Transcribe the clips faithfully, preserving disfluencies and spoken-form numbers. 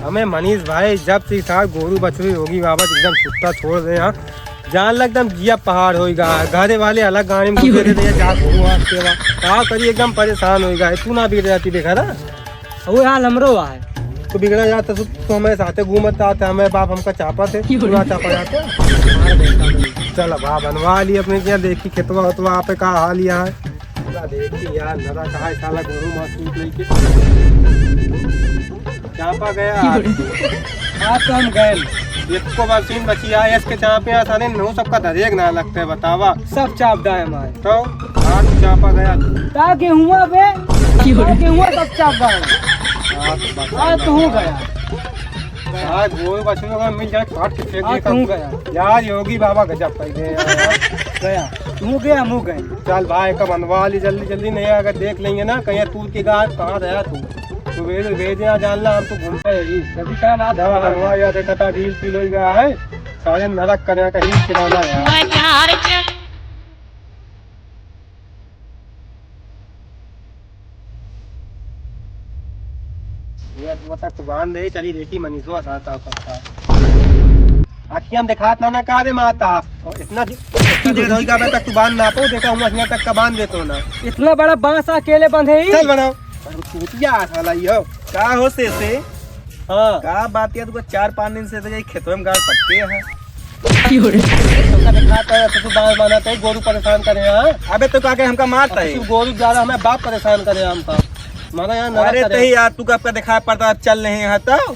हमें मनीष भाई जब से साथ गोरू बछरू योगी बाबा एकदम छुट्टा छोड़ दे हैं, जान लग एकदम जिया पहाड़ होई गा। घरे वाले अलग गाड़ी में घुसे थे, जा गोरू हाथ के बा। का करी, एकदम परेशान होई गा। तू ना बिगड़ जाती देखा ना। वो हाल हमरो है। तू बिगड़ा जाता तो तू हमें साथे घूमत आते, हमें बाप हमका चापा थे, तू ना चापा जाता। चल अब बनवा ली अपने, क्या देखी खेतवा वेतवा आप का हाल यहाँ है। पूरा देखी यार, नरा कहा है साला गोरू मासूम लेके। चापा गया। आज तो हम गए। एको मशीन बची है, इसके चापे आ साले, नौ सबका धरेक ना लगते, बतावा। सब चाप डाए हमारे। तो आज चापा गया। ता गेहुआ बे, ता गेहुआ सब चाप डाए। आज तो बता आज तो हूँ गया। आज गोरू बछरू अगर मिल जाए, काट के फेंक आज देता तो हूँ हूँ। गया। यार, योगी बाबा गजब कर गए यार। गया, तू गया, हम गए। चल भाई, कब बनवा ली जल्दी जल्दी, नहीं अगर देख लेंगे ना, कहीं तू के गाय कहाँ रहा तू। सुबह सुबह दे आ, जान ला, हम तो घूमते हैं। कभी का ना दवा बनवा यार, देखा था, ढील पील हो गया है, साले नरक करे का हील खिलाना यार। ये तो तक तो बांध दे, चली देखी मनीषवा साथ आ सकता। आखियां में दिखात ना, ना का रे माता, इतना दि-, इतना देर होई गा, अबे तक तू बांध ना पाओ, देखा हूँ, यहाँ तक का बांध देतो ना। इतना बड़ा बांस अकेले बंधे ही? चल बनाओ। अरे चूतिया साला यो। का हो से से? हाँ। का बात है, तुमको चार पाँच दिन से तो यही खेतों में गाड़ पटके हैं। की हो रे? तुमका दिखाता है, तो तू बांस बनाते हैं, गोरू परेशान करे हैं। अबे तो का के हमका मारता है? तू गोरू ज्यादा हमें बाप परेशान करे हैं हमका। हमारा यहाँ नरक अरे करे। ते यार, तू कब का दिखाई पड़ता, अब चल रहे हैं तो।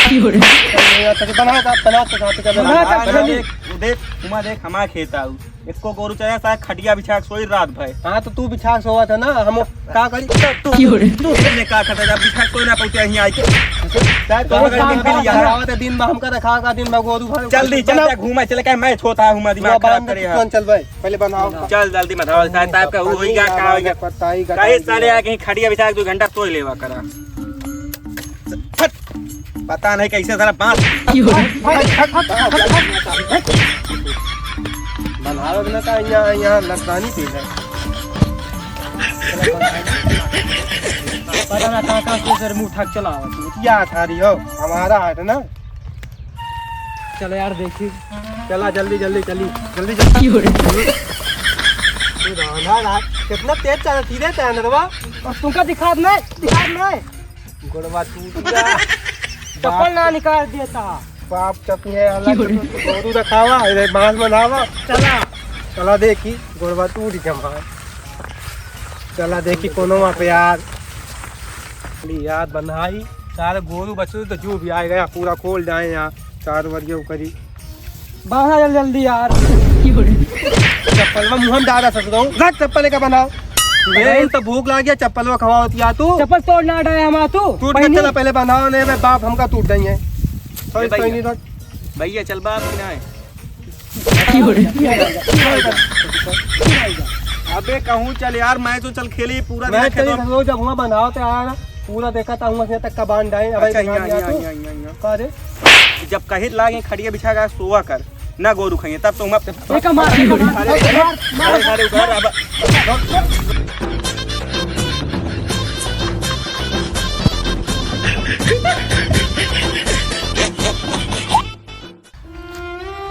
की हो रे? चल रहे हैं तो बना का, बना तो खाते का बना बना। का अरे खाली। देख, देख, उमा देख, हमारा खेत आऊ। इसको गोरू चाहे साथ खटिया बिछा के सोई रात भर। हाँ, तो तू बिछा के सोवा था ना, हम का करी? तो तू, की हो रे? तू ने का करता जब बिछा के सोई ना पहुंचे यहीं आके। चाहे तो तो हम हम दिन का दिन यहाँ। करावत है, दिन में हमका रखा का, दिन में गोरू भाई। चल दी, चल बना। जा, घूमा चले, काहे मैच होता है, घूमा दिमाग खराब करे यार। चल भाई, पहले बनाओ। चल जल्दी बनाओ, साहब, साहब का होई गा, का होई गा? पत्ता ही काहे गटाई साले दिया। आके खटिया बिछा के दो घंटा सोई लेवा करा। हट। पता नहीं कैसे साला बांस। की हो? बनावत ना का यहाँ, यहाँ नसरानी पे है। पता ना कहाँ, कहाँ से सर मुंह उठा के चला आवत है। क्या था रही हो? हमारा हाथ ना। चलो यार, देखी। चला, जल्दी, जल्दी, चली। जल्दी, जल्दी। की हो रे? तू रांधा रात, कितना तेज चला, सीधे चला, नरवा। और तुमका दिखात नहीं, दिखात नहीं। गोड़वा टूट गया। चप्पल ना निकाल देता। बाप चपी है, अलग की हो रे? गोरू रखावा, इधर बांस बनावा। चला। चला देखी, गोड़वा टूट गया हमार। चला देखी कोनो वहाँ पे यार। ली यार बनाई, सारे गोरू बछरू तो जो भी आए गया पूरा खोल जाए यहाँ, चार बजे करी। बांधा जल्दी जल्दी यार। की हो रे? चप्पल में मुंह में डाला ससुरो, रख चप्पल का बनाओ। अरे, ए, तो भूख लाग गया, चप्पल में खवा होती यार तू। चप्पल तोड़ ना डाया हमारा तू। टूट के पहनी। चला, पहले बनाओ, नहीं बे बाप हमका टूट जाएंगे। सही, ए भैया। सही नहीं रख। भैया, चल बाप की ना है। की हो रे? अबे कहूँ चल यार, मैं तो चल खेली पूरा मैं दिन चली खेतों में। ससुरो, जब हुआ बनाओ तो यार, पूरा देखा था, हुआ से तक का बांध आए। अब अच्छा, यहाँ, यहाँ, यहाँ, तू। यहाँ, यहाँ, यहाँ। का रे? जब कहित लागे खटिया बिछा के सोवा कर, ना गोरू खाइए, तब तो हम एक मार, एक मार, अरे, मार, मार। अरे, अरे, उधर अब।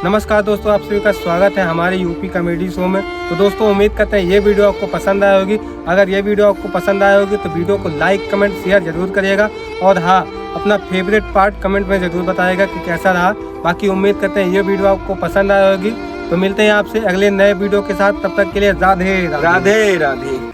नमस्कार दोस्तों, आप सभी का स्वागत है हमारे यूपी कॉमेडी शो में। तो दोस्तों, उम्मीद करते हैं ये वीडियो आपको पसंद आया होगी। अगर ये वीडियो आपको पसंद आया होगी तो वीडियो को like, comment, share जरूर करिएगा। और हाँ, अपना favourite part comment में जरूर बताइएगा कि कैसा रहा। बाकी उम्मीद करते हैं ये वीडियो आपको पसंद आया होगी। तो मिलते हैं आपसे अगले नए वीडियो के साथ, तब तक के लिए राधे राधे। राधे राधे।